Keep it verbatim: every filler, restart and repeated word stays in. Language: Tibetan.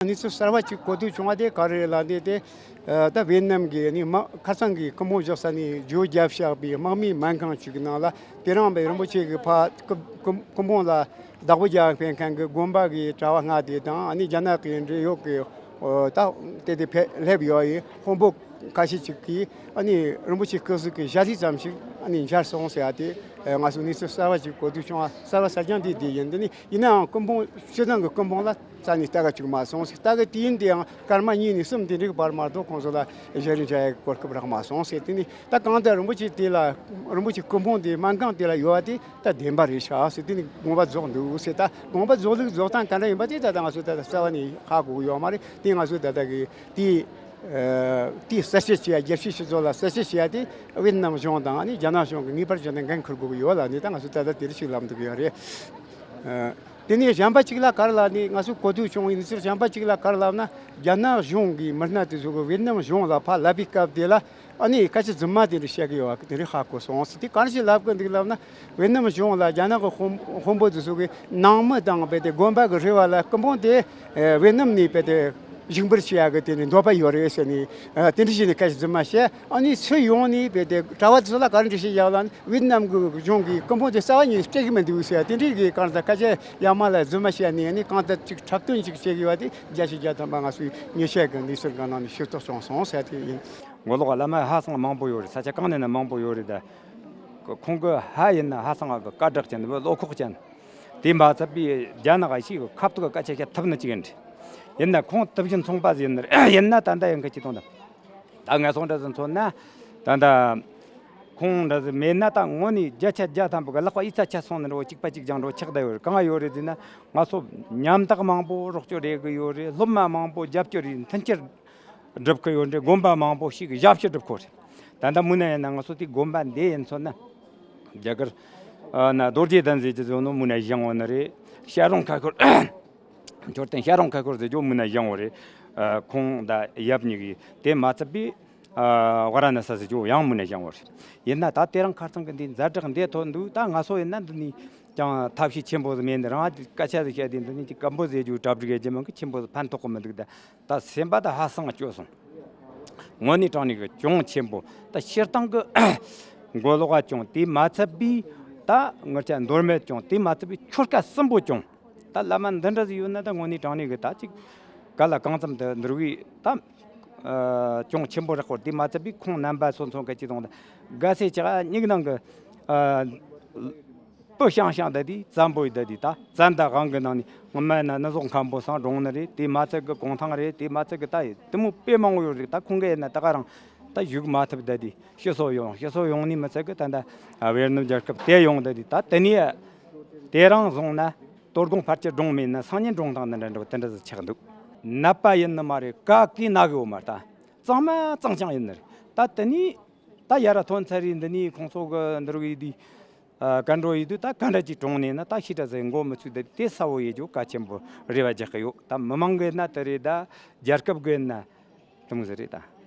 གནས་ཚུལ་གསར་བ་ཅིག་གོ་ཐོས་བྱུང་བ་དེ་ག་རེ་རེད་ལབ་དུས་དེ། ཨ། ད་ཝེ་ནམ་གྱི་ནི་མ་ཁ་སང་གི་སྐུ་འབུམ་བཞག་ས་ནས་བརྗོད་བརྒྱབ་བཞག་པའི་དམག་མིའི་སྨན་ཁང་ཅིག་གི་ནང་ལ་དེ་རིང་བའི་རིན་པོ་ཆེ་གི་ཕ་སྐུ་སྐུ་སྐུ་འབུམ་ལ་བདག་པོ་རྒྱག་མཁན་གྱི་དགོན་པ་གི་གྲྭ་བ་ལྔ་དེ་དང་། ཨ་ནི་རྒྱ་ནག་གི་འབྲེལ་ཡོད་ཀྱི། ཨོ། ད་དེ་དེ་ཕེབས་སླེབས་ཡོད་ཡིན། དཔོན་པོ་ཁ་ཤས་ཅིག་གིས། ཨ་ནི་རིན་པོ་ཆེ་སྐུ་གཟུགས་ཀྱི་ཞལ་ལུས་ཙམ་ཞིག་ཨ་ནི་འབྱར་སོང་ཟེར་ཡ་དེ། ཨ། ང་ཚོ་གནས་ཚུལ་གསར་བ་ཅིག་གོ་ཐོས་བྱུང་བ། གསར་བ་གསར་རྐྱང་དེ་དེ་ཡིན། དེ་ནི་ཡིན་ནའང་སྐུ་འབུམ་སྤྱིར་བཏང་གི་སྐུ་འབུམ་ལ་རྩ་ནས་ལྟ་ག་བཅུག་མ་སོང་ཟེར། ལྟ་གི་དུས་ཡུན་དེའང་སྐར་མ་གཉིས་ནས་གསུམ་དེ་འདྲའི་བར་མ་གཏོགས་ཁོང་ཚོ་ལ་བཞེས་རིན་བྱ་ཡ་གི་གོ་སྐབས་རག་མ་སོང་ཟེར། དེ་ནི་ད་གང་ལྟར་རིན་པོ་ཆེ་དེ་ལ། རིན་པོ་ཆེ་སྐུ་འབུམ་དེ་སྨན་ཁང་དེ་ལ་ཡོད་པ་དེ་ད་བདེན་པ་རེད་ཤག་ཟེར། དེ་ནི་དགོངས་པ་རྫོགས་འདུག་ཟེར། ད་དགོངས་པ་རྫོགས་ལུགས་རྫོགས་སྟངས་ག་འདྲ་ཡིན་པ་དེ་ད་ལྟ་ང་ཚོ་ད་ལྟ་རྩ་བ་ནས་ཧ་གོ་གི་ཡོད་མ་རེད། དེ་ང་ཚོ་ད་ལྟ་གི་དེ། ཨ། དེའི་གསལ་བཤད་བྱེད་ཡ། རྒྱལ་སྤྱིའི་སྤྱི་ཚོགས་ལ་གསལ་བཤད་བྱེད་ཡ་དེ་ཝེ་ཏི་ནམ་གཞུང་དང་། ཨ་ནི་རྒྱ་ནག་གཞུང་གིས་ངེས་པར་བྱས་ནས་འགན་འཁུར་དགོས་ཀྱི་ཡོད་ལབ་ནས་ད་ང་ཚོ་ད་ལྟ་དེ་རིགས་ཤིག་ལབ་འདུག་ཡོད་རེད། ཨ། དེ་ནས་གཞན་པ་གཅིག་ལ་ག་རེ་ལབ་ནས། ང་ཚོ་གོ་ཐོས་བྱུང་བའི་གནས་ཚུལ་གཞན་པ་གཅིག་ལ་ག་རེ་ལབ་ན། རྒྱ་ནག་གཞུང་གི་མི་སྣ་དེ་ཚོ་གིས་ཝེ་ཏི་ནམ་གཞུང་ལ་ཕར་ལབ་པའི་སྐབས་དེ་ལ། ཨ་ནི་སྐད་ཆ་རྫུན་མ་དེ་འདྲ་བཤད་ཀྱི་ཡོད་པ་དེ་འདྲ་ཧ་གོ་སོང་ཟེར། དེ་ག་རེ་ཞིག་ལབ་ཀྱི་འདུག་ལབ་ན། ཝེ་ཏི་ནམ་གཞུང་ལ་རྒྱ་ནག་གི་དཔོན་དཔོན་པོ་དེ་ཚོ་གིས་ནང་མི་དང་རྦད་དེ་དགོན་པ་གི་རེ་བ་ལ་སྐུ་འབུམ་དེ། ཨ། ཝེ་ཏི་ནམ་ནས་རྦད་དེ་བཞུགས་འབུལ་བྱེད་ཡ་གི་དེ་ནི་འདོད་པ་ཡོད་རེད་ཟེར་ནས། ཨ། དེ་འདྲ་བྱས་ནས་སྐད་ཆ་རྫུན་མ་བཤད། ཨ་ནི་ཕྱི་ཡོང་ནས་རྦད་དེ་གྲྭ་བ་དེ་ཚོ་ལ་ག་རེ་འདྲ་བཤད་ཡ་ལབ་ན། ཝེ་ཏི་ནམ་གི་གཞུང་གིས་སྐུ་འབུམ་དེ་རྩ་བ་ཉིད་ནས་སྤྲད་ཀྱི་མི་འདུག་ཟེར། དེ་འདྲའི་གི་གང་ལྟར་སྐད་ཆ་ཡ་མ་ལ་རྫུན་མ་བཤད་ནས། ཨ་ནི་གང་ལྟར་ཅིག་འཁྲབ་སྟོན་ཅིག་བྱེད་ཀྱི་ཡོད་པ་དེ་བརྒྱ་ཆ་བརྒྱ་ཐམ་པ་ང་ཚོའི་ཉེས་ཆད་ཀྱི་གནས་ཚུལ་གི་ནང་ནས་ཤེས་རྟོགས་བྱུང་སོང་ཟེར་དེ་ཡིན། མགོ་ལོག་བླ་མ་ཧ་སང་མང་པོ་ཡོད་རེད། ས་ཆ་གང་ནས་ན་མང་པོ་ཡོད་རེད། ད་ཁོང་གི་ཧ་ཡིན་ན་ཧ་སང་གི་བཀའ་བསྒྲགས་ཅན། བློ་ཁོག་ཅན། དེ་མ་ཚད་པའི་རྒྱ་ནག་ཞིག་ཁ་ཐུག་གི་སྐད་ཆ་བཤད་ཐུབ་ནི་ཅིག་ཡིན་རེད། ཡིན་ན་ཁོང་དུ་བཞིན་ཚོང་པ་ཟིག་ཡིན་ན་རེད། ཡིན་ན་ད་ལྟ་ཡང་གི་ཅི་གཏོང་ད། ད་ངན་སོང་འདྲ་ཟིག་མཚོན་ན། ད་ལྟ་ཁོང་འདྲ་ཟིག་མེད་ན་ད་དངོས་གནས་བརྒྱ་ཆ་བརྒྱ་ཐམ་པ་གི་ལག་པ་ཡིད་ཚ་ཆད་སོང་ནི་འདྲ་བོ། གཅིག་པ་གཅིག་རྐྱང་འདྲ་བོ་ཆགས་བསྡད་ཡོད་རེད། གང་ཡོད་རེད་ཟེར་ན། ང་ཚོ་ཉམ་ཐག་མང་པོ་རོགས་སྐྱོར་རེ་གི་ཡོད་རེད། སློབ་མ་མང་པོ་རྒྱབ་སྐྱོར་རེ་མཐུན་རྐྱེན་སྒྲུབ་གི་ཡོད་རེད། དགོན་པ་མང་པོ་ཞིག་ཞབས་ཕྱི་སྒྲུབ་གི་རེད། ད་ལྟ་མུ་ན་ཡིན་ན་ང་ཚོ་དེ་དགོན་པ་འདི་ཡིན་མཚོན་ན། རྒྱ་གར། ཨ། ན་རྡོ་རྗེ་གདན་ཟེར་གྱི་ཟེར་ནོ་མུ་ན་བཞེངས་ཡོད་ནི་རེད། བཤད་རུང་ཁ་ཁུར། མཆོད་རྟེན་བཤད་རུང་ཁ་ཁུར་ཟེར་རྒྱུ་མུ་ན་བཞེངས་ཡོད་རེད། ཨ། ཁོང་ད་ཡབ་གཉིས་ཀྱིས། དེ་མ་ཚད་པའི། ཨ། ཝཱ་ར་ཎ་སི་ཟེར་རྒྱུ་ཡང་མུ་ན་བཞེངས་ཡོད་རེད། ཡིན་ན་ད་དེ་རིང་ཁ་སང་གི་འདི་ཛ་དྲག་འདི་ཐོན་འདུག་ད་ང་ཚོ་ཡིན་ན་འདི་ནས་ཀྱང་ཐབས་ཤེས་ཆེན་པོ་ཟིག་མེད་ནི་རང་སྐད་ཆ་ཟིག་བཤད་དེ་འདི་ནས་ཅིག་སྐམ་པོ་ཟེར་རྒྱུ་གྲ་སྒྲིག་ཡེད་རྒྱུ་མིན་གི་ཆེན་པོ་ཟིག་ཕན་ཐོགས་གི་མི་འདུག་ད་ད་སེམས་པ་ད་ཧ་སང་སྐྱོ་སོང་། དངོས་གནས་དྲང་གནས་གི་གྱོང་ཆེན་པོ། ད་སྤྱིར་བཏང་གི་མགོ་ལོག་ག་གྱོང་། དེ་མ་ཚད་པའི་ད་ངར་ཆ་མདོ་སྨད་གྱོང་། དེ་མ་ཚད་པའི་ཆོལ་ཁ་གསུམ་པོ་གྱོང་། ད་བླ་མ་འདི་འདྲ་ཟིག་ཡོད་ན་ད་དངོས་གནས་དྲང་གནས་གི་ད་ཅིག་ག་ལ་གང་འཚམ་དུ་འདུར་བའི་ད། ཨ། གྱོང་ཆེན་པོ་རེད་ཁོ། དེ་མ་ཚད་པའི་ཁོང་རྣམ་པ་སོ་སོ་གི་ཅི་དང་ད་དགའ་སེ་ཅག་སྙིགས་ནང་གི། ཨ། སྤུ་ཤང་ཤང་བསྡད་དེ་བཙན་པོ་ཡི་བསྡད་དེ། ད་བཙན་དང་དབང་གི་ནང་ནས་ངོ་མ་ན་ནི་ཟོག་མཁན་པོ་སང་འགྲོ་ནི་རེད། དེ་མ་ཚད་གི་གུང་ཐང་རེད། དེ་མ་ཚད་གི་ད་ཡི་དེ་མོ་དཔེ་མང་བོ་ཡོད་རེད། ད་ཁོང་གི་ཡིན་ན་ད་ག་རང་ད་བཞུགས་མ་ཐུབ་བསྡད་དེ་ཕྱི་སོ་ཡོང་། ཕྱི་སོ་ཡོང་ནི་མི་ཚད་གི་ད་ད་ཝེར་ནུབ་རྒྱལ་ཁབ་དེ་ཡོང་བསྡད་དེ། ད་དེ་ནས་དེ་རིང་བཟུང་ན། དོ་དགོང་ཕལ་ཆེར་གྲོངས་མེད་ན་སང་ཉིན་གྲོངས་སྟངས་འདི་འདྲ་འདྲ་བོ་དེ་འདྲ་ཟིག་ཆགས་འདུག་ནད་པ་ཡིན་ནི་མ་རེད། ག་གིས་ན་གི་ཡོད་མ་རེད། ད་གཙང་མ་གཙང་རྐྱང་ཡིན་ནི་རེད། ད་དེ་ནས་ད་ཡར་ཐོན་ཚར་རེད། འདི་ནས་ཁོང་ཚོ་གི་འདི་རུ་ཡིན་དུས། ཨ། ག་འགྲོ་ཡིན་དུས་ད་ག་འདྲ་ཅིག་གྲོངས་ནས་ན་ད་ཤི་དྲ་ཟེར་མགོ་མི་ཚོས། ད་དེ་གསལ་བོ་ཡེད་རྒྱུ་གལ་ཆེན་པོ་རེ་བ་རྒྱག་གི་ཡོད། ད་མི་མང་གི་ན་དེ་རེད། ད་རྒྱལ་ཁབ་གི་ན་དེ་མོ་ཟིག་རེད། ད་